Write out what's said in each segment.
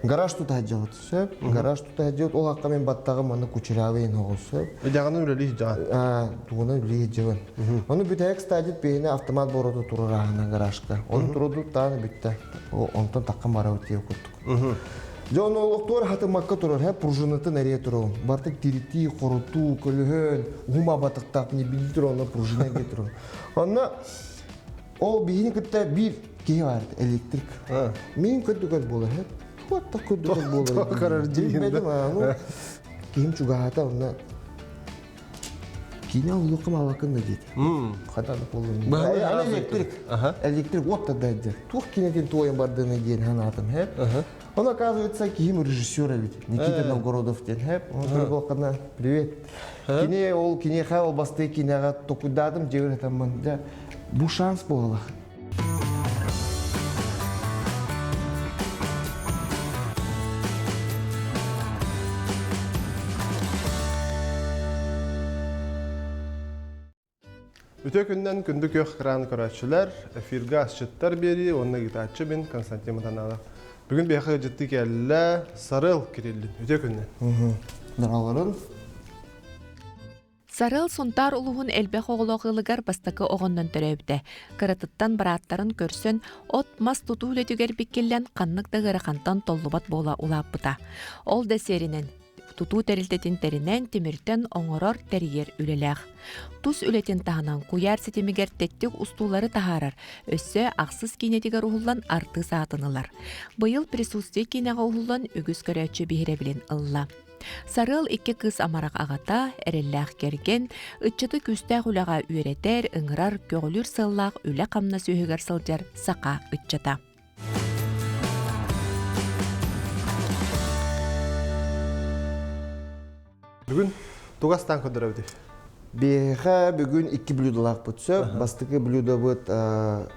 Гараж тута сылдьабыт сөп. Гараж тута сылдьабыт. Ол хакка мен баттаҕым аны кучерявый оҕо сөп. Ыдьаҕынан үлэлии сылдьаҕын. Тугунан үлэлии сылдьабын. Ону бүтэһик стадия биһиэнэ автомат бороту турар гаражка. Ону туруду тааны бүттэ. Онтон таккан барабыт диye курдук. Дьэ ону олохтуор хатымакка турар, һэ пружинатын эрийэ турабын. Бартык тиритии, хорутуу, көлөһөн, уһума батыктаах не билии турар, онно пружина эрийэ турар. Онно Ол биһини кытта биир киһи баар электрик. Мин көрдүгэр буолар һэ. Туох көрдүгэр буолар. Көрөр диин. Киһим чугаһата онно киинэ улуукка малакын да диэти. Хата да буоллун. Электрик. Электрик вот тогда дьэ. Туох кинетин туойан бардыны диэн ханаатым һэ. Он оказывается киһим режиссер эбит. Никита Новгородов диэн һэ. Он привет. Кини ол киниэхэ ол бастыы кинэҕэ токуйдаатым дьиэбэр хатаммын. Дьэ Бу шанс буолла. Үтө күннэн күндү күөх экран көрөөччүлэр, эфиргэ асчыттар биэрии уонна ыытааччы мин Константин Матаналов. Бүгүн биһиэхэ ыалдьыттыы кэллэ Сарыл Кириллин. Үтө күннэн. Дороголорун. Сарыал Сунтаар улууһун элбэх оҕолоох ыалыгар бастакы оҕоннон төрөөбүтэ. Кыратыттан бырааттарын көрсөн, от-мас тутуу үлэтигэр биккиллэн ханнык да ыарахантан толлубат буола улааппыта. Ол да сиэринэн, тутуу тэрилтэтин тэринэн, тимиртэн оҥорор, тэрийэр үлэлээх. Тус үлэтин таһынан куйаар ситимигэр тэттик устуулары таһаарар, өссө ахсыс киинэтигэр уһуллан артыыс аатын ылар. Быйыл «Присутствие» киинэҕэ уһуллан үгүс көрөөччү биһирэбилин ылла. Сарыал икки кыыс амарах аҕата, эрэллээх кэргэн, ыччаты күүстээх үлэҕэ үөрэтэр, ыҥырар, көҕүлүүр сыаллаах үлэ-хамнас үөһүгэр сылдьар саха ыччата. Бүгүн тугастаан көрдөрөбүтүй? Биһиэхэ бүгүн икки блюдолаахпыт сөп. Бастакы блюдобыт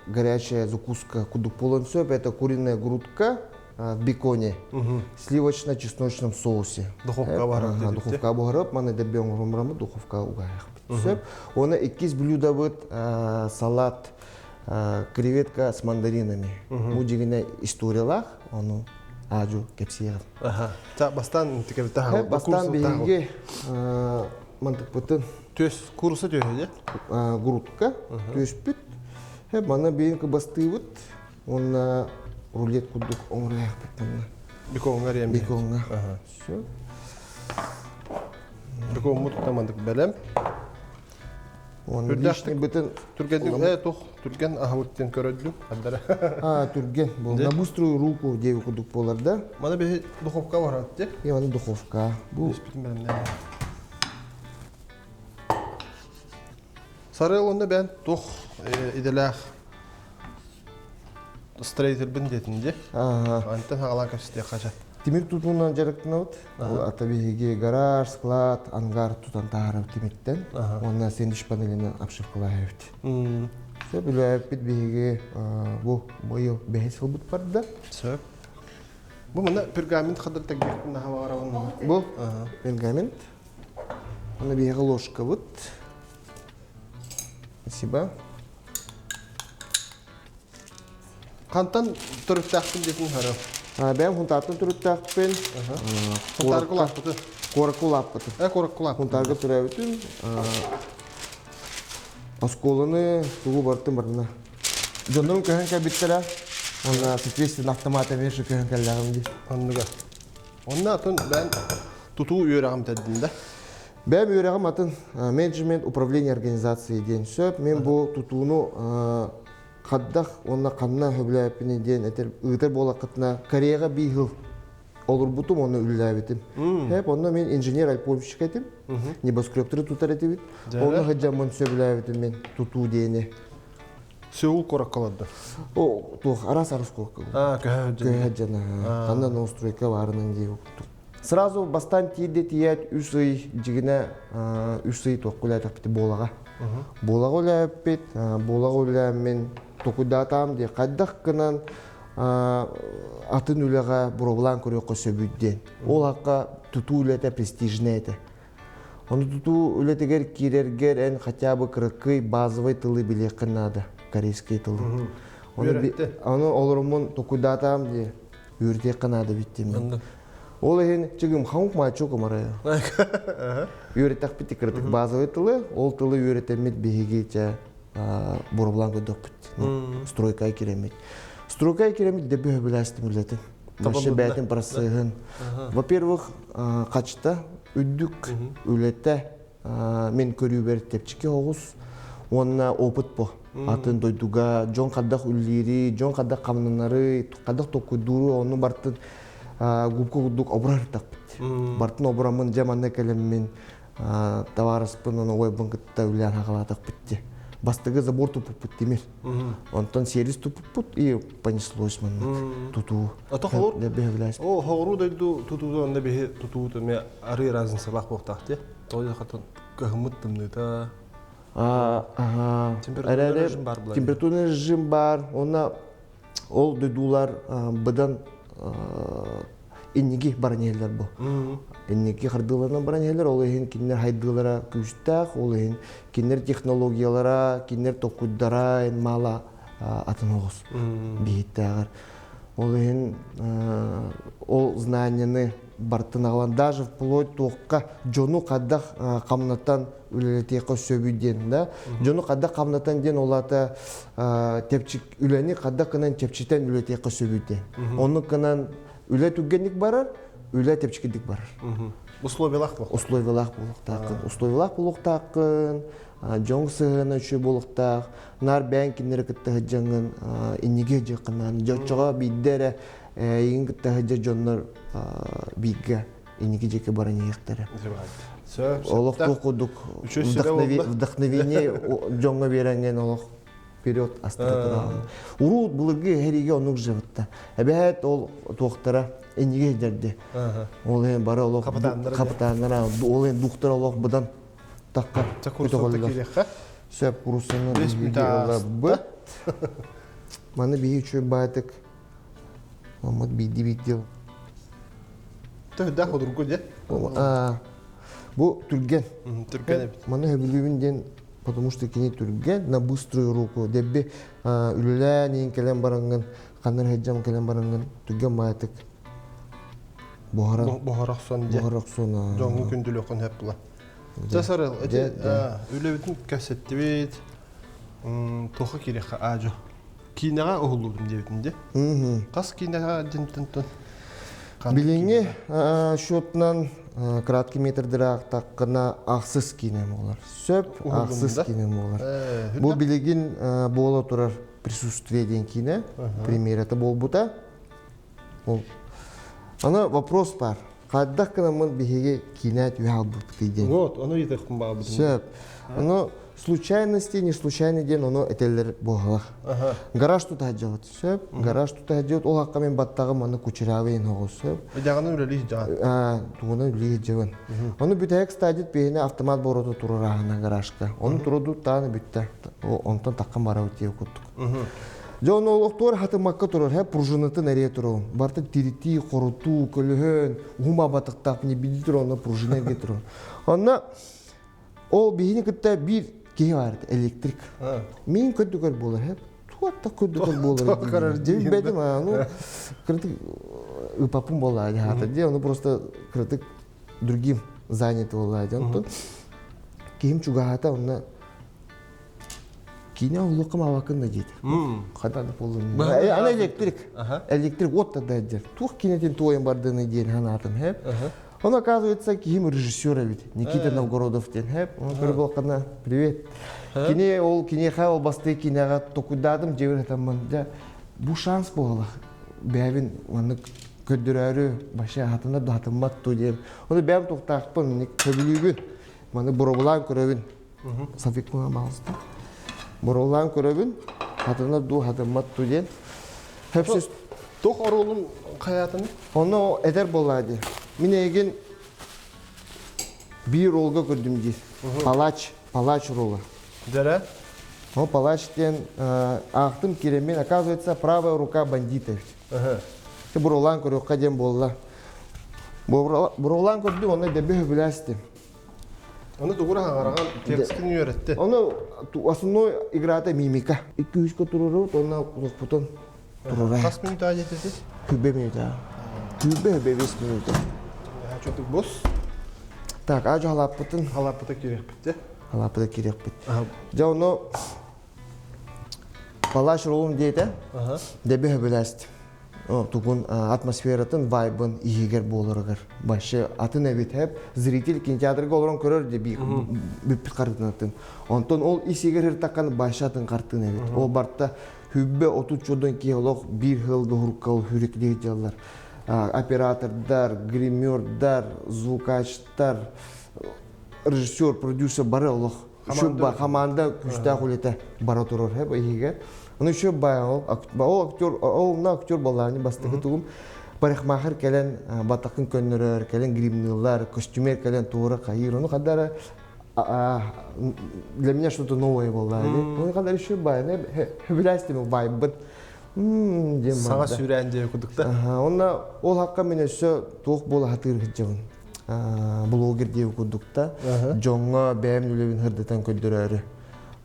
горячая закуска кудук буолан сөп. Это куриная грудка в беконе, сливочно-чесночном соусе. Духовка буһарып. Духовка буһарып, маны дэбби оҥоромурамы духовка угаайахпыт сөп. Уонна иккис блюдобыт салат креветка с мандаринами. Бу дьигинэ историялаах, ону аажу кэпсиэҕим. Бастаан Бастаан биһиги мантыкпытын Түөс, куурусса түөһэ дьэ? Грудка түөспүт. Маны биһиги кыбастыыбыт уонна рулет курдук оҥоруохпут манна. Бекоҥҥа эриэн Бекоҥҥа. Все. Бекоммут тамандык бэлэм. Уонна лишний бытын Түргэнник э тух түргэн аһылыктын көрөдүм хандара. А, түргэн. Бу на быструю руку диэби курдук буолар да. Маны биһи духовка барат де. И маны духовка. Бу Сарыал онно бээн туох идэлээх строительбин диэтин дии. Антон хагалаан кэпсэтиэххэ ча. Тимир тутуунан дьарыктанабыт. Ата биһиги гараж, склад, ангар тутан таһаарабыт тимиртэн. Уонна сэндвич панелинэн обшивкалаабыт. Сөп үлээппит биһиги бу быйыл бэһис сылбыт барда. Сөп. Бу мына пергамент хадыр тегбекпин наха баҕарабын. Бу пергамент. Аны биһиги ложкабыт. Спасибо. Хантан төрүттээхпин диэтин хары? Бэйэм Хунтаартан төрүттээхпин. Хунтаарга улааппыты. Куоракка улааппытым. Э, куоракка улааппытым. Хунтаарга төрөөбүтүм. Оскуоланы тугу бартым барына. Дьоннорум көһөн кэлбиттэрэ. Уонна, соответственно, автомат эмиэ көһөн кэллэҕим дии. Оннуга. Онно атын бэйэм тутуу үөрэҕим тэддин да? Бэйэм үөрэҕим атын менеджмент управление организации диэн сөп. Мен бу тутууну хаддах уонна ханна сөбүлээппиний диэн этэр ыытар буолаххытына Кореяҕа биир сыл олорбутум уонна үлэлээбитим. Хэп онно мен инженер альпомщик этим. Небоскребтары тутар этибит. Онно сылдьаммын сөбүлээбитим мен тутуу диэни. Сеул куоракка олордо. О, туох араас араас куоракка. Аа, көһө Көһө дьана. Ханна новостройка баарынан дии курдук. Сразу бастаан тиийдэ тиийээт үс ый дьигинэ үс ый туохка үлээтэхпит буолаҕа. Буолаҕа үлээппит, буолаҕа үлээммин токуйдаатаам дии хайдах гынан атын үлэҕэ боруобалаан көрүөххэ сөбүй диэн. Ол хакка тутуу үлэтэ престижнэй этэ. Ону тутуу үлэтигэр киирэргэр эн хотя бы кыракый базовый тылы билиэххин наада, корейский тылы. Ону, Үөрэттэ. ону олоруммун токуйдаатаам дии. Үөрэтиэххэ наада эбит диэммин. Ол иһин чыгым хаук мачу кумарая. Үөрэтэхпит кырытык базовый тылы, ол тылы үөрэтэммит биһиги чэ боробулаан көрдөхпүт. Стройкаға киреммит. Стройкаға киреммит деп бөһөбүлээстим үлэтин. Вообще бэйэтин процеһын. Во-первых, хачта үрдүк үлэтэ мен көрүүбэр тэпчики оҕус уонна опыт по атын дойдуга дьон хаддах үллиири, дьон хаддах хамнанары, хаддах токуйдууру ону бартын губка курдук обурар тахпыт. Бартын обураммын дьэ манна кэлэммин табаарыспын ону ойбун кытта үлээн хагалаатахпыт дии. Бастыгы забор туппуппут тимир. Онтон сервис туппуппут и понеслось маннык тутуу. Ото холур? О, хоҕуруу дойду тутуута онно биһи тутуут эмиэ арыы разницалаах буолтаах дии. Тоҕо хатан кыһыммыт тымныыта. Температурный режим бар Температурный режим бар. Онна ол дойдулар быдан инники баран иһэллэр бу. Инники хардыыларынан баран иһэллэр, ол иһин кинилэр хайдыылара күүстээх, ол иһин кинилэр технологиялара, кинилэр токуйдара мала атын оҕус биһиттээҕэр. Ол иһин ол знанияны бартын аҕалан даже вплоть туохха дьону хайдах хамнатан үлэлэтиэххэ сөбүй диэн да дьону хайдах хамнатан диэн ол аата тэпчик үлэни хайдах гынан чэпчитэн үлэтиэххэ сөбүй диэн оннук гынан үлэ түргэнник барар үлэ тэпчикидик барар условиялаах буолуохтаах условиялаах буолуохтааххын условиялаах буолуохтааххын дьоҥ сыһыана үчүгэй буолуохтаах наар бэйэҥ кинилэри кытта сылдьаҥҥын инниги сылдьыаххынаан дьоччоҕо биирдэ эрэ эйигин кытта сылдьар дьоннор бииргэ инники диэки баран иһиэхтэрэ. Олох туох курдук вдохновение дьоҥҥо биэрэҥҥин олох вперед астара тураҕын. Уруут былыргы эһэриигэ оннук живытта. Эбэһээт ол туохтара инниги сылдьарды. Ол иһин бары олох хапытааннара ол иһин духтара олох быдан тахха көтөҕөллөр. Сөп курсаны биһиги ылабыт. Маны биһи үчүгэй баайтык Омут биирдии биирдии Төһдөөх одургу дьэ? Бу түргэн. Түргэн эбит. Маны сөбүлүүбүн диэн потому что кини түргэн, на быструю руку. Дебби үлэлээн иин кэлэн бараҥҥын, ханнар сылдьан кэлэн бараҥҥын түргэн маатык буһаран. Буһара охсон дьэ. Буһара охсон. Дьоҥҥу күндүлүөххүн сөп була. Дьэ сарыл, эти үлэбитин кэпсэттибит. Туохха киириэххэ аадьо. Киинэҕэ уһуллубутум диэбитин дии. Хас киинэҕэ дьинтэн Билиҥҥи счетунан краткий метрдыраахтаххына ахсыс киинэ буолар. Сөп, ахсыс киинэ буолар. Бу билигин буола турар «Присутствие» диэн киинэ премьерата буолбута. Ол Аны вопрос бар. Хайдах гынаммын биһиги киинэ түһэ албыппытый диэн. Вот, ону ыйытыахпын баҕарбытым. Сөп. Ону случайности, не случайно диэн ону этэллэр буолалар. Гараж тута сылдьабыт. Сөп. Гараж тута сылдьабыт. Ол хакка мен баттаҕым аны кучерявый оҕус. Сөп. Дьаҕаны үлэлии сылдьаҕын. Тугунан үлэлии сылдьабын. Ону бүтэһик стадит биһине автомат бороту турар аһына гаражка. Ону туруду тааны бүттэ. Онтон таккан барабыт диye курдук. Дьэ ону олохтуор хатымакка турар, һэ пружинатын эрийэ турабын. Барыта тиритии, хорутуу, көлөһөн, уһун баабатыктаах не биди турар, онно пружина эргэ турар. Онно ол биһини кытта биир киһи бар электрик. Мин көрдүкөр буолар, һэ туох көрдүкөр буолар. Дебетим, ну, кырытык ыпаппын буолла дьаһата дии, ону просто кырытык другим занят буолла дии. Онтон киһим чугаһата, онно Киинэ уһулуохха маабаккын да диэтэ. Хата да буоллун. Ана электрик. Электрик от да дэр. Туох киинэтин туойан бардыны диэн ханаатым хэп. Он оказывается киһим режиссер эбит. Никита Новгородов диэн хэп. Он көрбөлкана привет. Кини ол киниэхэ ол бастыы кинэҕэ токуйдаатым дьэбир хатаммын. Дьэ бу шанс буолла. Бэйэбин маннык көрдөрөөрү вообще хатынар да хатыммат ту диэн. Ону бэйэм туохтаахпын сөбүлүүбүн. Маны боробулаан көрөбүн. Сафикуна баҕалыста. Боруолаан көрөбүн, хатынар дуу, хатыммат дуу диэн. Хөпсүс Туох оруолун хайаатын? Онно этэр буоллаа дии. Мин эйигин биир ролга көрдүм диир. Палач, палач рола. Дьэрэ? О, палач диэн аахтым киирэммин, оказывается, правая рука бандита эбит. Буруолаан көрүөххэ диэн буолла. Буруолаан көрдүм, онно дэбби хөбүлээстим. Ону тугура хаҥараҕан текстин үөрэттэ. Ону основной играта мимика. Икки үскэ турурут, онно кутукпутун. Турара. Хас минута диэтити? Күбэ минута. Күбэ бэбис минута. Чөтүк бус. Так, ажы халаппытын. Халаппыта кириэхпит де. Халаппыта кириэхпит. Дьэ ону Палаш ролун диэтэ. Дэби хөбүлэст. Тугун атмосфератын, вайбын иһигэр буоларыгар. Вообще атын эбит хэп. Зритель кинотеатрга олорон көрөр де бүппүт картинатын. Онтон ол исигер хыртаккан башы атын картина эбит. Ол барта хүббе отут чодон киһи олох биир хылга хуруккал хүрүклии дьаллар. Оператордар, гримердар, звукачтар, режиссер, продюсер бары олох Шубба команда күстээх үлэтэ бара турар хэп иһигэр. Ону еще ол актер ол на актер балааны бастакы тугум парикмахер кэлэн батакын көннөрөр, кэлэн гримныылар, костюмер кэлэн туора хайыр. Ону хадара для меня что-то новое было. Ону хадара еще баяны хөбүләстим вайбыт. Саҥа сүүрээн диэ кудукта. Онна ол хакка мен өссө туох буола хатыыр хыджабын. Блогер диэ курдукта. Дьоҥҥо бэйэм үлэбин хырдытан көрдөрөөрү.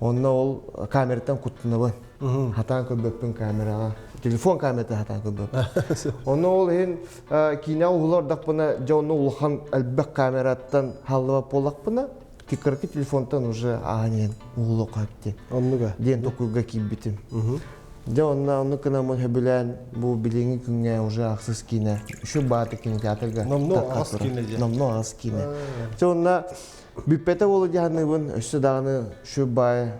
Онно ол камераттан куттанабын. Хатаан көрбөппүн камераҕа. Телефон камерата хатаан көрбөппүн. Онно ол иһин киинэ уһулар дьэ онно улахан элбэх камераттан халлыбат буоллахпына, кыракы телефонтан уже ааһан уһулуохха Оннуга. Диэн токуйга киирбитим. Дьэ онно оннук гынаммын сөбүлээн бу билиҥҥи күҥҥэ уже ахсыс киинэ. Үчү бааты кинотеатрга. Номно аҕыс киинэ дьэ. Номно аҕыс киинэ. Дьэ онно бүппэтэ буолу дьаһаныыбын өссө даҕаны үчү баай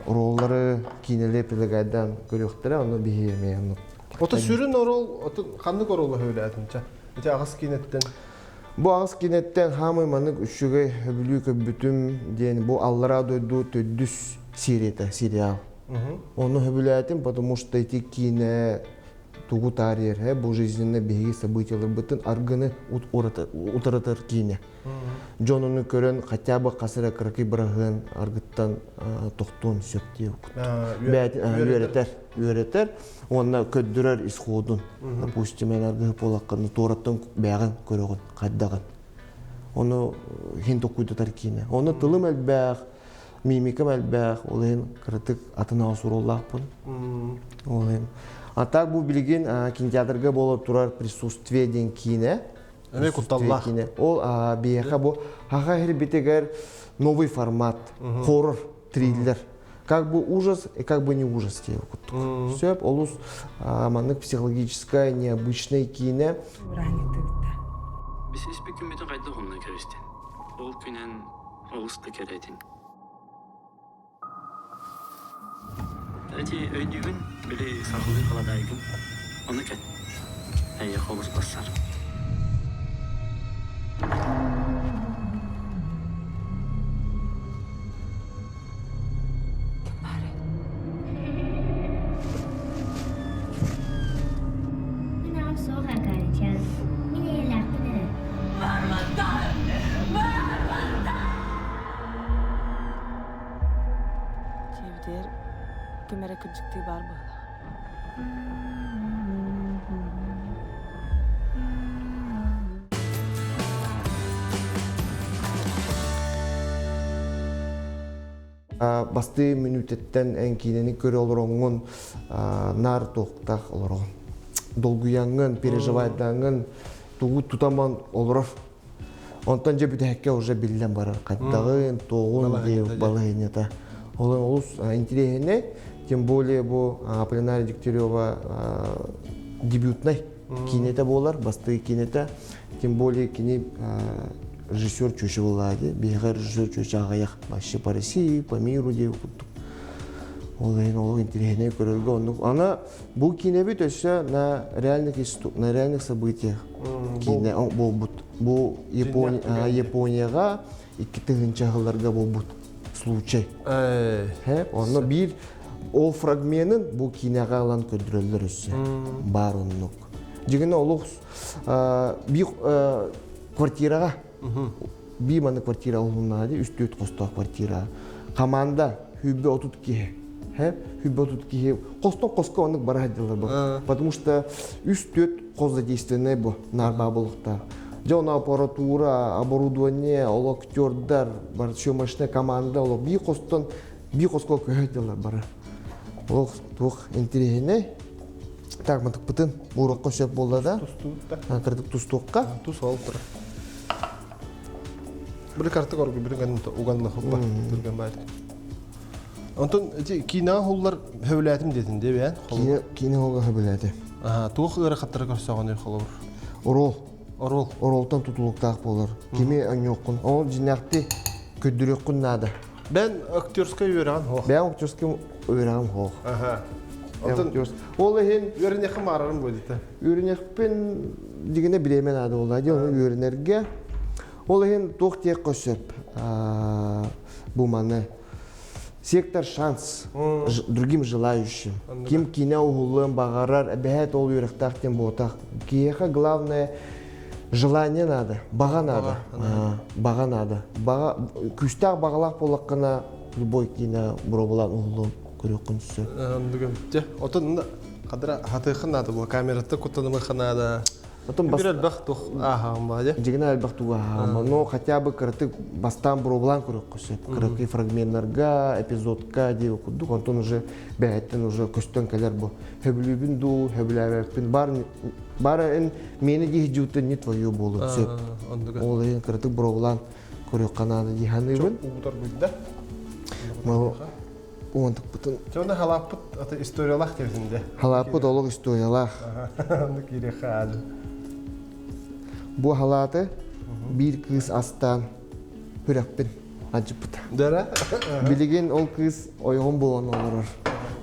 роллары киинэлэр предлагайдан көрүөхтэрэ ону биһи эмиэ оннук. Ото сүрүн орол ото ханнык оролу сөбүлээтин ча? Ити аҕыс киинэттэн. Бу аҕыс киинэттэн хаамай маннык үчүгэй сөбүлүү көрбүтүм диэн бу аллараа дойду төрдүс серията сериал. Ону сөбүлээтим, потому что ити киинэ тугу таарыйар, бу жизненно биһиги событияларбытын аргыны утарытар киинэ. Дьон ону көрөн хотя бы хас эрэ кыракый быраһыан аргыттан тохтуон сөп диye үөрэтэр, үөрэтэр уонна көрдөрөр исходун. Допустим, эн аргыһы буолаххына туораттан бэҕин көрөҕүн, хайдаҕын. Ону хин токуйдатар киинэ. Ону тылым элбэх, мимикам элбэх, ол иһин кыратык атын аҕыс урууллаахпын. Ол иһин. А так бу билигин кинотеатрга буола турар «Присутствие» диэн киинэ. Эмиэ кутталлаах. Киинэ. Ол биһиэхэ бу хаха хирбитигэр новый формат, хоррор, триллер. Как бы ужас и как бы не ужас диye куттук. Сөп, олус маннык психологическое, необычное киинэ. Бисис күммүтүн хайдах умнан кэбистин. Ол күнэн олус да кэрэтин. Эти өйдүүгүн, били сахалыы халадаайгын. Ону кэт. Эйиэхэ олус барсар. Мин аҕам суох Акарычаан. Мин эйэлээхпин эрэ. Дьиэбитигэр ким эрэ кырдьыктыы баар быһыылаах. Бастыы мүнүүтэттэн эн киинэни көрө олороҥҥун наар туохтаах олороҕун. Долгуйаҥҥын, переживайдаҥҥын тугу тутаман олорор. Онтон дьэ бүтэһиккэ уже биллэн барар хайдаҕын, туоҕун диye балаһыанньата. Ол олус интириэһинэй, тем более бу Аполлинария Дегтярева дебютнай киинэтэ буолар, бастыы киинэтэ. Тем более кини режиссер чүчү буолла дии. Биһиэхэ режиссер чүчү аҕыйах вообще по России, по миру диye курдук. Ол иһин олох интириэһинэй көрөргө оннук. Ана бу киинэбит өссө на реальных на реальных событиях киинэ буолбут. Бу Японияға 2000 жылларга буолбут случай. Онно биир ол фрагменын бу киинэҕэ ылан көрдөрөллөр өссө. Баар оннук. Дьигинэ олох би квартираҕа би маны квартира уһуннаҕа дии үс-түөрт хостоох квартира. Команда хүббэ отут киһи. Хүббэ отут киһи хостон хоско оннук бара сылдьаллар бу. Потому что үс-түөрт хос задействованный бу наарбаа буолуохтаах. Дьэ ону аппаратура, оборудование, ол актердар, бар съемочная команда ол би хостон би хоско көһө дьаллар бары. Олох туох интириэһинэй. Так, мантыкпытын уурукка сөп буолла да. Тустуут да. Кырдык тустуохха. Тус ол тура. Били картык оргу били ган уганна хоппа түргэн баар. Онтон ити киинэҕэ хуллар хөбүлээтим диэтин дии бэйэн. Киинэ киинэ холга хөбүлээтэ. Аха, туох ыарахаттары көрсөҕүнүй холобур? Орол. Орол. Оролтон тутулуктаах буолар. Кими онньуоххун, ол дьиннээхти көрдөрүөххүн наада. Бэн актерскай үөрэҕин хоох. Бэйэм актерскай үөрэҕим хоох. Аха. Онтон Ол иһин үөрэнэххин баарарым буо дите. Үөрэнэхпин дигинэ бириэмэ наада буолла дии, ону үөрэнэргэ. Ол иһин туох диэххэ сөп бу маны сектор шанс другим желающим. Ким киинэ уһуллуон баҕарар, эбэһээт ол үөрэхтээх диэн буотах. Киһиэхэ главное желание надо, баҕа надо. Баҕа надо. Баҕа күүстээх баҕалаах буоллаххына любой киинэ боруобалаан уһуллуон көрүөххүн сөп. Дьэ, отон хадра хатыаххын наада була камераттан куттанымыахха наада. Потом Бир элбэх тух ааһаҕын баа дьэ. Дьигинэ элбэх тугу ааһаҕын но хотя бы кыратык бастаан боруобалаан көрүөххэ сөп. Кыракый фрагменнарга, эпизодка диэби курдук, онтон уже бэйэттэн уже көстөн кэлэр бу. Хөбүлүүбүн дуу, хөбүлээбэппин бар бар эн миэнэ дии дьуутун не твою буолуон сөп. Ол иһин кыратык боруобалаан көрүөххэ наада дии саныыбын. Уутар буйда. Уонтукпутун. Чэ, халааппыт аты историялаах диэбитин дэ. Халааппыт олох историялаах. Онну киириэххэ аады. Бу халааты биир кыыс астаан күрэхпин ачыппыта. Дара? Билигин ол кыыс ойоҕум буолан олорор.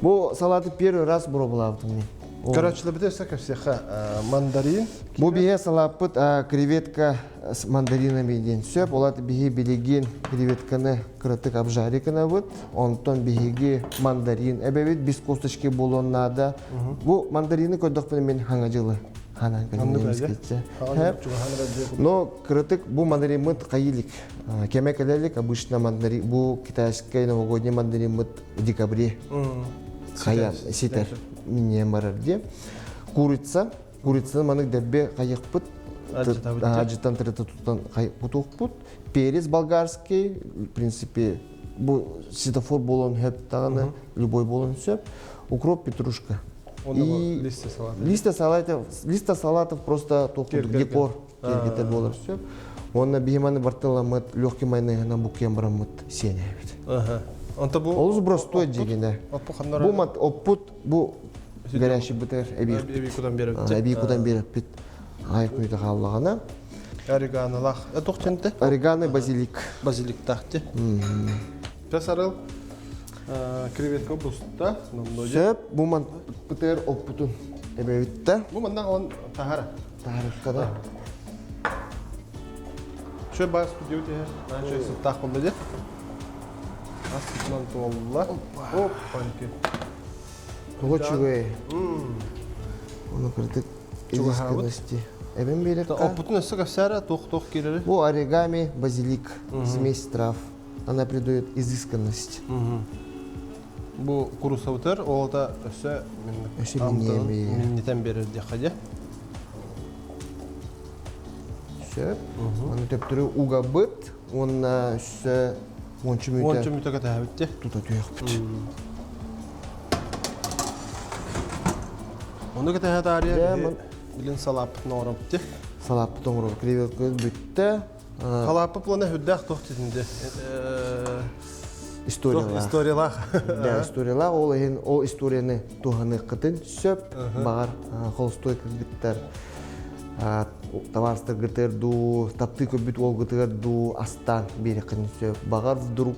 Бу салаты первый раз боруобалаабытым мин. Короче, өссө кэпсиэххэ мандарин. Бу биһи салааппыт креветка с мандаринами диэн сөп. Ол биһи билигин креветканы кыратык обжарик гынабыт. Онтон биһиги мандарин эбэбит без косточки буолуон наада. Бу мандарины көрдөхпүнэ мин хаҥа дьылы ханан кэлин Но кыратык бу мандариммыт хайилик кеме кэлелик обычно мандарин бу китайскай новогодний мандариммыт в декабре хайа ситер минньээн барар диye. Курица курицаны манык дэббе хайыхпыт ажыттан тырыта туттан кутуохпут. Перец болгарский, в принципе, бу светофор болон хөп даҕаны, любой болон сөп. Укроп, петрушка. И листья салата. Листья салатов, листья салатов просто декор киэргэтэр буолар сөп. Уонна биһиманы бартыламмыт легкий майонезынан буккуйан бараммыт сиэнээбит. Онто бу Олус простой дьигинэ. Бу мат оппут бу горящий бытыр эбии кутан береппит. Эбии кутан береппит. Ай куйда хааллаҕына. Ореганалах. Туох чэнте? Орегано базилик. Базиликтаах ти. Песарыл креветка буста. Сөп, бу ман бытыр оппутун эбэбитте. Бу манна он тахара. Тахарыкка да. Шө бас студия тиһэр. Наша сыттаах болла дии. Ас сытынан туолла. Оппанки. Туга чугай. Оны кырдык изысканности. Эбен берекка. Оппутун өссө кэпсээрэ туох-туох киирэри? Бу оригами, базилик, смесь трав. Она придает изысканность. Бу курусабытыр, ол да өссө Өссө минньиэн миннитен берер диэххэ дии. Сөп. Аны төптөрү угабыт, уонна өссө уонча мүтэ. Уонча мүтэ кэтэһэбит дии. Тута түһүөхпүт. Ону кэтэһэ таарыйа билин салааппытын оҥоробут дии. Салааппыт оҥоробут. Креветка бүттэ. Халааппы плана үрдээх туох дитинде? Историялаах. Историялаах. Да, историялаах. Ол иһин ол историяны туһаныаххытын сөп. Баҕар холостой кыргыттар табаарыстаргытыгар дуу, таптыы көрбүт уолгутугар дуу астаан биэриэххитин сөп. Баҕар вдруг.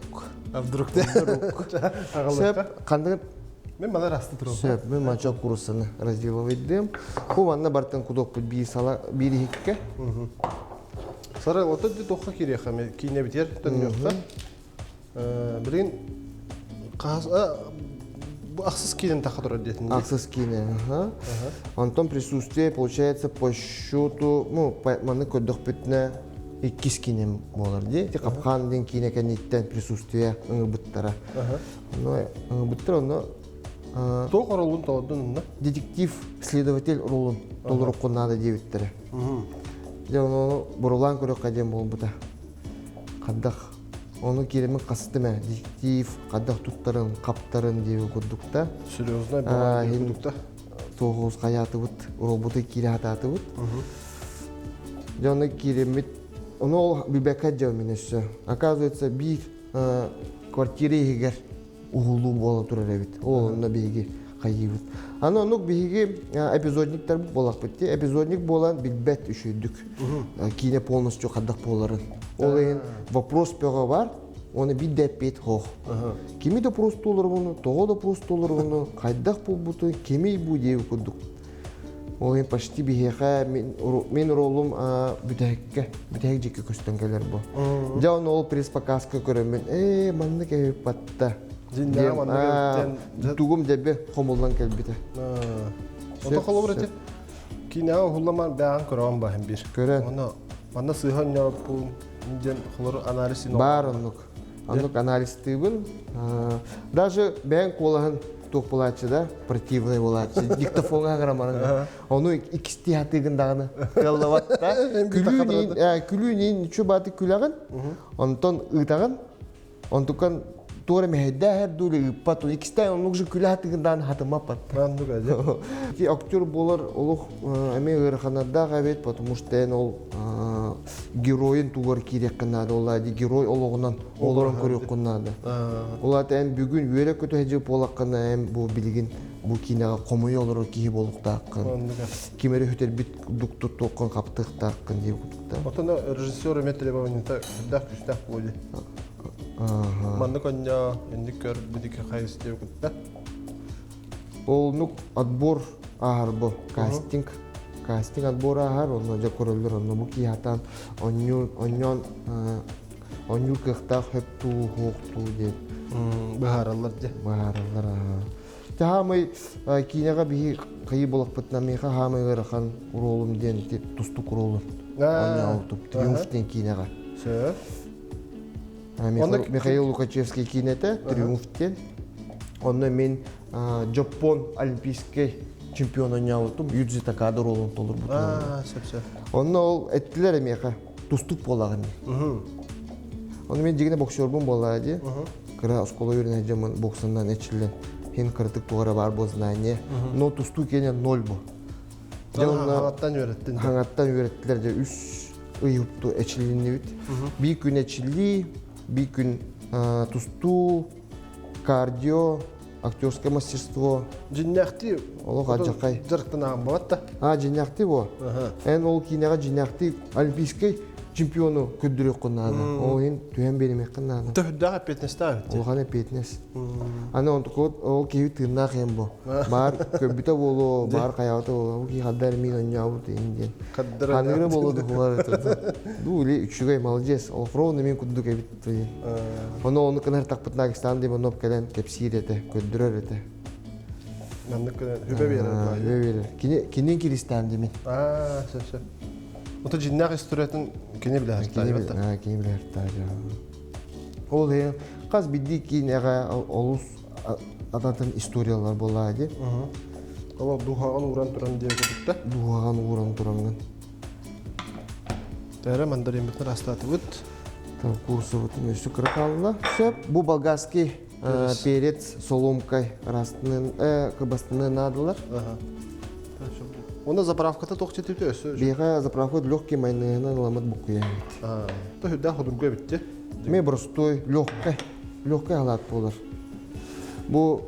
Вдруг. Вдруг. Сөп. Ханнык Мен балар асты турам. Сөп, мен мачо курусаны разделывайдым. Бу манна бартын кудокпут биир сала биир иһикке. Сара ото ди тохха кириэхэ ме киинэ битер төннүөххэ. Билигин хас бу ахсыс киинен таха турар диэтин. Ахсыс киинэ. Онтон присутствие получается по счету, ну, маны көрдөхпүтүнэ иккис киинем буолар дии. Ти Капхан диэн киинэ кэнниттэн присутствие ыҥырбыттара. Ну, ыҥырбыттар онно Туох оролун толордун онно? Детектив, следователь ролун толоруккун наада диэбиттэрэ. Дьэ, ону бурулаан көрүөххэ диэн буолбута. Хаддах ону кииримин хастым ээ, детектив, хаддах туттарын, хаптарын диэби курдукта. Серьезно, буолан курдукта. Туохуус хайаатыбыт, роботу киирэ хатаатыбыт. Дьэ онно киириммит, ону ол билбэккэ дьэ мин өссө. Оказывается, биир квартира иһигэр уһулуу буола турар эбит. Ол онно биһиги хайыыбыт. Аны оннук биһиги эпизодниктар буолахпыт дии. Эпизодник буолан билбэт үчүйдүк. Киинэ полностью хаддах буоларын. Ол иһин вопрос бөҕө бар, оны биир да эппиэт хоох. Кими да простууларбыны, тоҕо да простууларбыны, хайдах булбутун, кимий бу диэби курдук. Ол иһин почти биһиэхэ мин ролум бүтэһиккэ, бүтэһик дьикки көстөн кэлэр бу. Дьэ оны ол пресс-показка көрөммүн, ээ маннык эбит батта. Тугум дебе хомуллан кэлбитэ. Ото холобур эти киинэҕэ уһулламан бэҕэн көрөҕөн баһын бир. Көрөн. Оны манна сыыһа онньооппун диэн холору анализ Баар оннук. Оннук анализтыыбын. Даже бэйэҥ куолаһын туох буолааччы да, противный буолааччы. Диктофоҥҥа граммарын. Ону иккистии хатыыгын даҕаны кыаллыбат да. Күлүү нин ничего бааты күлэҕин. Онтон ыытаҕын. Онтукан туора мэһэйдээһэр дуу или ыыппат. Иккистээн оннук же күлэ хатыгын даҕаны хатымаппат. Ити актер буолар олох эмиэ ыараханардаах эбит, потому что эн ол геройун тугар киириэххин наада, ол аайы герой олоҕунан олорон көрүөххүн наада. Ол аата эн бүгүн үөрэ-көтө сылдьар буолаххына, эн бу билигин бу киинэҕэ хомуйа олорор киһи буолуохтааххын. Ким эрэ сүтэрбит курдук туттуоххун хаптыахтааххын диир курдуктаах. Отон режиссер эмиэ требованиета сүрдээх күүстээх буолуо. Маннык онньоо, инник көр, бидики хайыс диэбит кытта. Олнук отбор ааһар бу кастинг. Кастинг отбор ааһар, онно дьэ көрөллөр, онно бу киһи хатаан онньуу онньоон онньуур кыахтаах хөп туу, хуох туу диэн. Быһаараллар дьэ. Быһаараллар аhaa. Хаамай киинэҕэ биһи хайыы буолахпытына миэхэ хаамай ыарахан уруолум диэн тустук уруолун оонньообутум. Триумф диэн киинэҕэ. Сөп. Михаил Лукачевский киинэтэ Триумф диэн. Онно мин Дьоппуон олимпийскай чемпион оонньообутум, Юдзи Такада ролун толорбутум. Сөп сөп. Онно ол эттилэр эмиэхэ тустук буолаҕын дии. Ону мен дьигинэ боксербун буоллаа дии. Кыра оскуола үөрэнэ дьоммун боксаннан эчиллэн хин кыратык тугара баар бу знание. Но тустуу киэнэ ноль бу. Дьэ онно хаҥаттан үөрэттин. Хаҥаттан үөрэттилэр дьэ үс ый упту эчилиннибит. Биир күн эчиллии, биир күн тустуу, кардио, актерское мастерство. Дьиннээхтии олох алдьархай. Дьарыктанаҕын бабат да. А, дьиннээхтии бу. Эн ол киинэҕэ дьиннээхтии олимпийскай чемпиону көрдөрүөххүн наада. Ол иһин түһэн биэримиэххин наада. Төһүрдээх эппиэтинэстээх эбит. Улахан эппиэтинэс. Аны онтукут ол киһи тыыннаах иһин бу. Баар көрбүтэ буолуо, баар хайаабыта буолуо. Ол киһи хаддар миин онньообут иһин диэн. Ханыыра буолуо духулар Ду или үчүгэй молодец. Ол ровно мин курдук эбит диэн. Ону ону кынар тахпытына Агистан Димонов кэлэн кэпсиир этэ, көрдөрөр этэ. Маннык хүбэ биэрэр. Хүбэ биэрэр. Кини кинин киристаан димин. Аа, сөп сөп. Ото дьиннээх историятын кини билэр Кини кини билэр Ол иһин хас биирдии киинэҕэ олус ататын историялар буолаа дии. Ол дууһаҕын ууран туран диэн курдукта. Дууһаҕын ууран тураҥҥын. Тэрэ мандаринбытын астаатыбыт. Курсубутун өссө кыра хаалла. Сөп. Бу болгарский перец соломкой растынын, кыбастыны наадалар. Онно заправката туох четүтэ өссө? Биһиэхэ заправка легкий майонезынан ыламмыт буккуйа эбит. То сүрдээх судургу эбит дии. Эмиэ простой, легкай, легкай салат буолар. Бу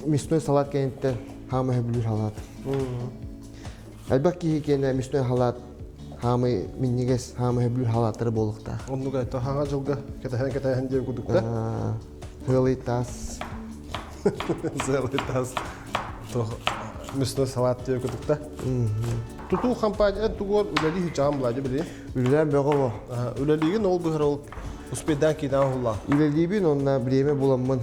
мясной салат кэнниттэн хаамай сөбүлүүр салат. Элбэх киһи киэнэ мясной салат хаамай минньигэс, хаамай сөбүлүүр салааттара буолуохтаах. Оннук это хаҥа дьылга кэтэһэн-кэтэһэн диэн курдук да? Сыалый таас. Сыалый таас. Мясной салат диэн курдук да? Тутуу компания тугуор үлэлии сылдьаҕын буолаа били. Үлэлээн бөҕө бо. Үлэлиигин ол быһар ол успейдаан киинэҕэ уһуллаа. Үлэлиибин онно бириэмэ буламмын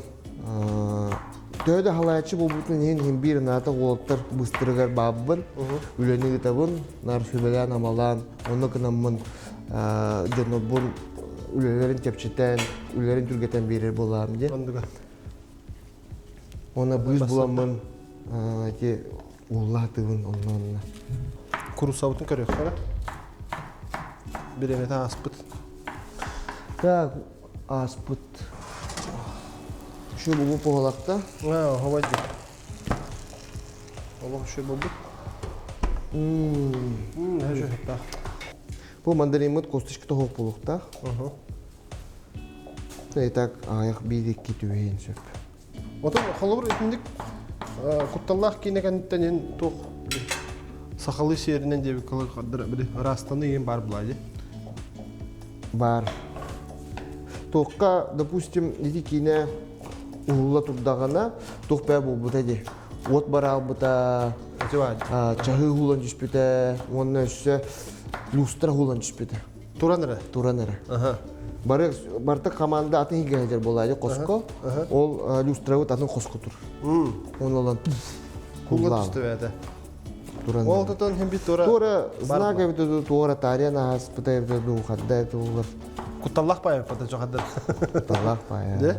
төһө да халааччы буолбутун иһин иһин биир ынаата уолаттар быстарыгар бааббын, үлэни ыытабын, наар сүбэлээн-амалаан, онно гынаммын дьоннорбун үлэлэрин чэпчэтэн, үлэлэрин түргэтэн биэрэр буолаам диэн. Оннуга. Уонна быыс буламмын ити ууллаатыбын онно-онно. Курусабытын көрүөххэ Бириэмэтэ ааспыт. Так, ааспыт. Şu бу буолакта. Хобайды. Олох үчүгэй буолбут. Бу мандариммыт косточка тоһуох буолуохтаах. И так аҕыйах биир-икки түбэһиэн сөп. Отон холобур итинник кутталлаах киинэ кэнниттэн эн туох сахалыы сиэринэн диэбиккэ били ыраастаныы иһин баар буолаа Баар. Туохха, допустим, ити киинэ уһулла турдаҕына туох бээ буолбута дии. Уот бараалбыта, чаһыы уһулан түспүтэ, уонна өссө люстра уһулан түспүтэ. Туран эрэ? Туран эрэ. Бары барыта команда атын иһигэр сылдьар буолаайы хоско. Ол люстрабыт атын хоско тур. Оны олан Кулла түстэ бэйэтэ. Туран. Ол тотон хим бит туора. Туора знак эбитэ дуу, туора таарыйан ааспыта эбитэ дуу, хадда эбитэ булар. Кутталлах паайа пата жохаддар. Кутталлах паайа. Де?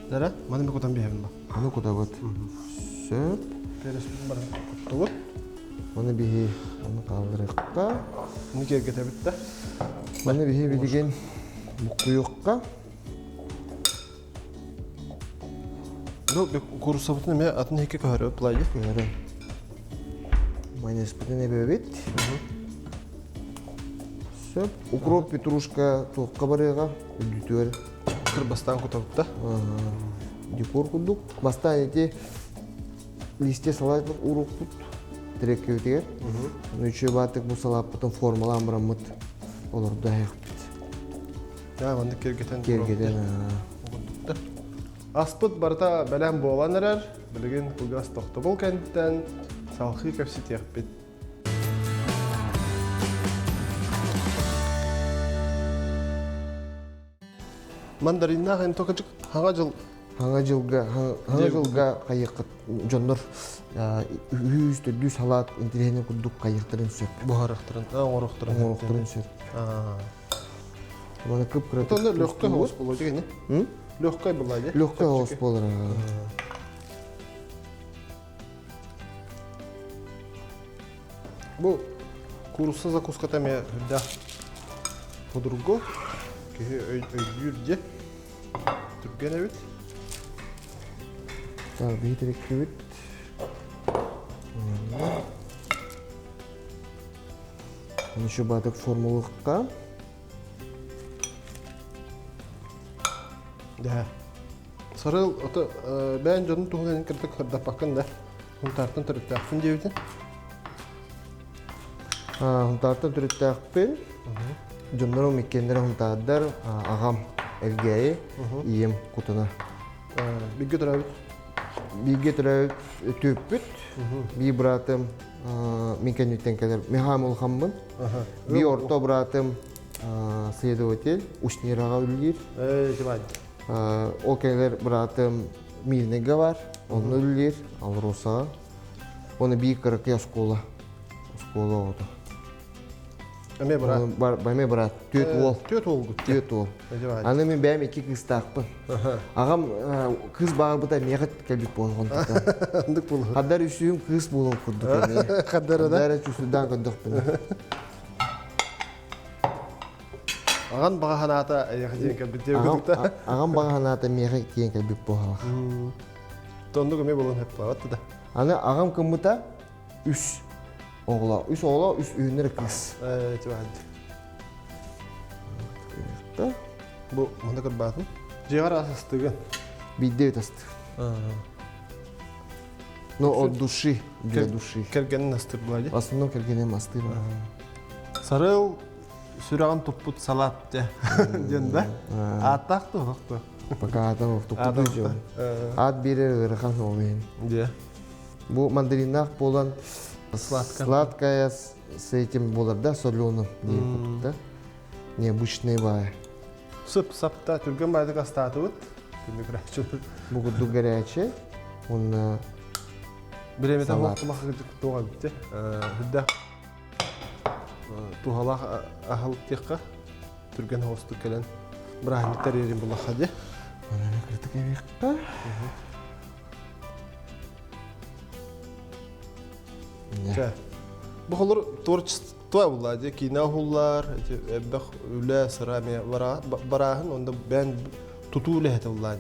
Дара, маны мен кутан биһэбин ба. Аны кутабыт. Сөп. Переспин баран куттубут. Маны биһи аны хаалларыахха. Маны киэргэтэбит да. Маны биһи билигин буккуйуохха. Ну, курсабытын эмэ атын хикки көһөрө плайы. Көһөрө. Майонезпытын эбэбит. Сөп. Укроп, петрушка туохха барыаҕа, үрдүтүгэр. Кырбастаан кутабыт да. Декор курдук. Бастаан ити листья салат уурукпут тиреккэбитигэр. Үчүгэй баатык бу салааппытын формалаан бараммыт олордо аһыахпыт. Да, маннык киэргэтэн Киэргэтэн. Аспыт барыта бэлэм буолан эрэр. Билигин кылгас тохтобул кэнниттэн салхыы кэпсэтиэхпит. Мандариннаах эн токачык хаҥа дьыл Хаҥа дьылга хаҥа дьылга хайыаххыт дьоннор үһүс төрдүс салаат интириэһинэй курдук хайыахтарын сөп. Буһарыахтарын, оҥоруохтарын оҥоруохтарын сөп. Маны кып-кыра. Онно легкой хоос буолуо дигини. Легкой буолла дии. Легкой хоос буолар. Бу куурусса закуската эмиэ үрдээх судургу киһи өйдүүр дьэ түргэн эбит. Так, биһи Еще батык формулыққа. Да. Сарыл ото бэйэн дьонун туһунан кырдык кырдаппаккын да. Хунтаартан төрүттээхпин диэбитин. Хунтаартан төрүттээхпин. Дьоннорум иккиэннэрэ хунтаардар. Аҕам Элгээйи, ийэм Кутана. Бииргэ төрөөбүт? Бииргэ төрөөбүт түөппүт. Биир быраатым мин кэнниттэн кэлэр Михаил улахаммын. Биир орто быраатым следователь Ушнираҕа үлэлиир. Ол кэлэр быраатым Мирныйга бар, онно үлэлиир, Алросаҕа. Оны биир кыракый оскуола, оскуола оҕото. Эмиэ быраат. Эмиэ быраат. Түөрт уол. Түөрт уолгут. Түөрт уол. Аны мин бэйэм икки кыыстаахпын. Аҕам кыыс баҕарбыта миэхэ кэлбит буолан Ындык буолуо. Хаддар үсүһүм кыыс буолуон курдук эмиэ. Хаддара да? Хаддара чусудаан көрдөхпүнэ. Аҕан баҕа санаата эйиэхэ тиийэн кэлбит диэбит да. Аҕам баҕа санаата миэхэ тиийэн кэлбит буолалах. Тоннук эмиэ буолан хэппаҕат да. Аны аҕам кыммыта үс оҕолоох. Үс оҕолоох, үс үһүннэр кыыс. Бу манна кырбаатын. Дьиэҕэр ас астыгын. Биирдэ астыыр. Но от души, для души. Кэргэнин астыыр буолаа В основном кэргэним астыыр. Сарыл сүрэҕин туппут салат диэн да? Ааттаах туох туох? Пока аатам туппут дьон. Аат биэрэр ыарахан ол иһин. Дьэ. Бу мандариннаах буолан сладкая с этим буолар да, соленым диэн курдук да. Необычный баай. Сып-сапта түргэн баайдык астаатыбыт. Күндү көрөөччүлэр. Бу курдук горячий. Уонна Бириэмэтэ туох туох эбитти. Үрдэх туһалаах аһылык диэххэ түргэн оҕустук кэлэн бырааһынньыктар иэрин булахха дии. Манана кырытык эбиэххэ. Бу холор творчество була дии киинэ уһуллар, элбэх үлэ, сыра эмиэ барааһын, онно бэйэн тутуу үлэһитэ буллаан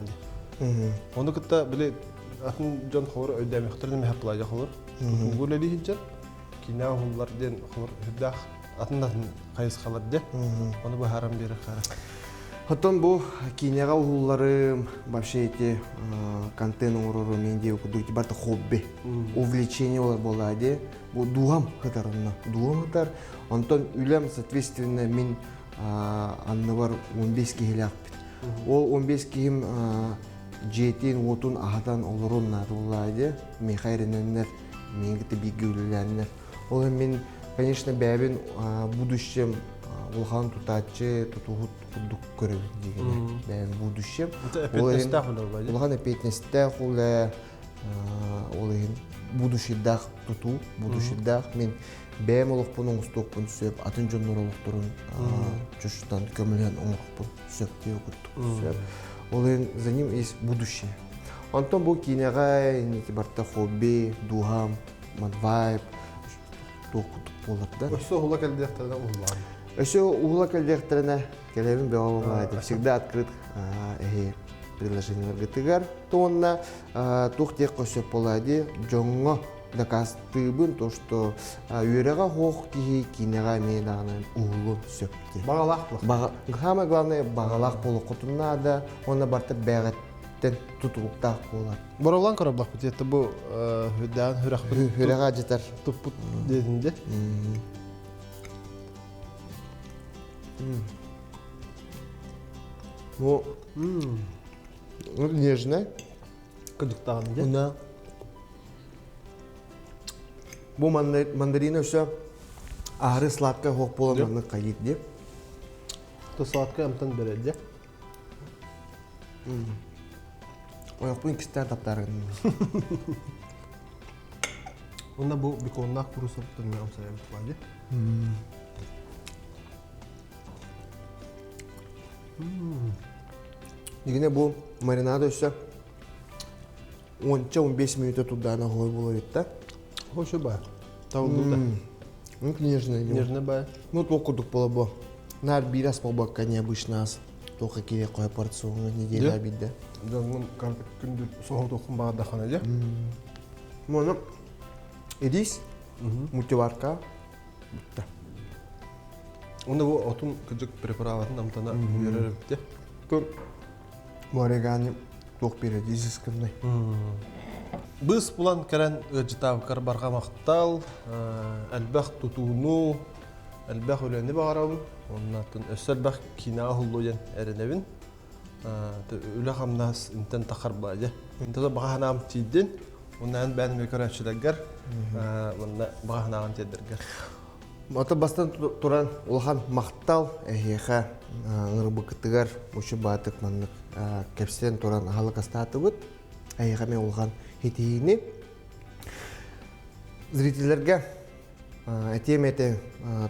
дии. Ону кытта били атын дьон холор өйдөөмөхтөрүн эмэһэ плайда холор. Тутууга үлэлии сылдьан киинэ уһуллар диэн холор үрдээх атын атын хайысхалар де. Ону быһааран биэрэр хара. Оттон бу киинэҕэ уһулларым, вообще эти контент оҥорорум, мен диэ курдук барыта хобби, увлечение олар буолаа дии. Бу дууһам сытар онно. Дууһам сытар. Онтон үлэм, соответственно, мин анныбар 15 киһилээхпит. Ол 15 киһим дьиэтин, уотун аһатан олорун наадаллаа дии. Миэхэ эрэнэннэр, миигин кытта бииргэ үлэлээннэр. Ол иһин мин, конечно, бэйэбин будущем улахан тутааччы, тутуһут курдук көрөбүн дигинэ. Бэйэм будущем. Ол иһин улахан эппиэтинэстээх үлэ, ол иһин будущийдаах тутуу, будущийдаах мин бэйэм олохпун оҥостуохпун сөп, атын дьоннор олохторун чочутан көмөлөһөн оҥоруохпун сөп диye курдук сөп. Ол иһин за ним есть будущее. Онтон бу киинэҕэ инники барта хобби, дууһам, вайб туох курдук буолар да. Өссө уһула кэлдиэхтэринэ уһуллаҕын. Өссө уһула кэлдиэхтэринэ кэлэбин бөҕө буолаайдым. Всегда открыт эһи предложениеларгытыгар. Уонна туох диэххэ сөп буолаа дии дьоҥҥо дакаастыыбын то что үөрэҕэ суох киһи киинэҕэ эмиэ даҕаны уһуллуон сөп диэн. Баҕалаах буолуох. Самое главное баҕалаах буолуоххутун наада уонна барыта бэйэҕиттэн тутулуктаах буолар. Боролан көрөблахпыт это бу үрдээн хүрәхпит Хүрэҕэ ажытар. туппут диэтинде. Ну, нежная. Кыдыктаҕын дьэ. Да. Бу мандарина өссө аһары сладкая хоох буолан маннык хайыт дип. То сладкая амтан берер дьэ. Ойохпун кистээн таптааргын. Онна бу беконнаах курусуптан мен амсайабыт баа дьэ. Дигине бу маринада өссө 10-15 минута турдаана хоой буолар да. Хошу баар. Табыллы да. Ну, нежный. Нежный баар. Ну, туох курдук буола бу. Нар биир ас буолбакка необычный ас. Туохха киирэ қоя порционҥа неделя биирдэ. Дьоҥҥун күндү соһутуоххун баҕардаххына дьэ. Мону ирис, мультиварка, бутта. Уонна бу отун кыдьык приправатын амтана үөрэр эбит Тут орегано туох биэрэр изысканный. Быыс булан кэлэн ыалдьытаабыккар барҕа махтал, элбэх тутууну, элбэх үлэни баҕарабын. Уонна өссө элбэх киинэҕэ уһуллуо диэн эрэнэбин. Үлэ-хамнас интэн тахар баадьа. Интэ баҕа санаам тиийдин. Уонна эн бэйэн көрөөччүлэргэр уонна баҕа санааҕын тиэрдэргэр. Ото бастан туран улахан махтал эһиэхэ ыҥырбыккытыгар учу баатык маннык кэпсэтэн туран аһылык астаатыбыт. Эһиэхэ мен улахан хитиһиини. Зрительлэргэ этиэм этэ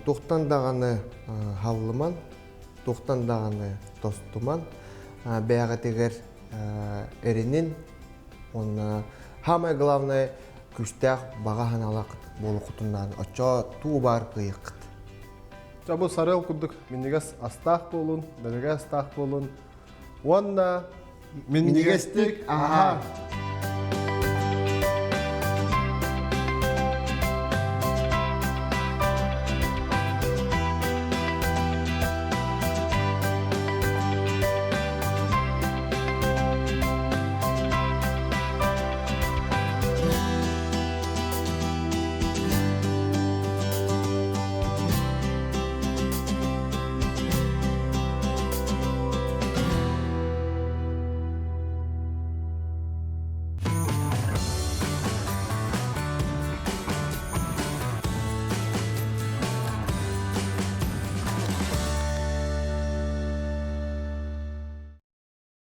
туохтан даҕаны халлыман, туохтан даҕаны тостуман, бэйэҕитигэр эринин, Уонна самое главное күүстээх баҕа санаалаах буолуоххутуннаан оччоо туу баар кыайыаххыт. Дьэ бу сарыал курдук минньигэс астаах буолун, дэлэгэй астаах буолун уонна минньигэстик аһаа!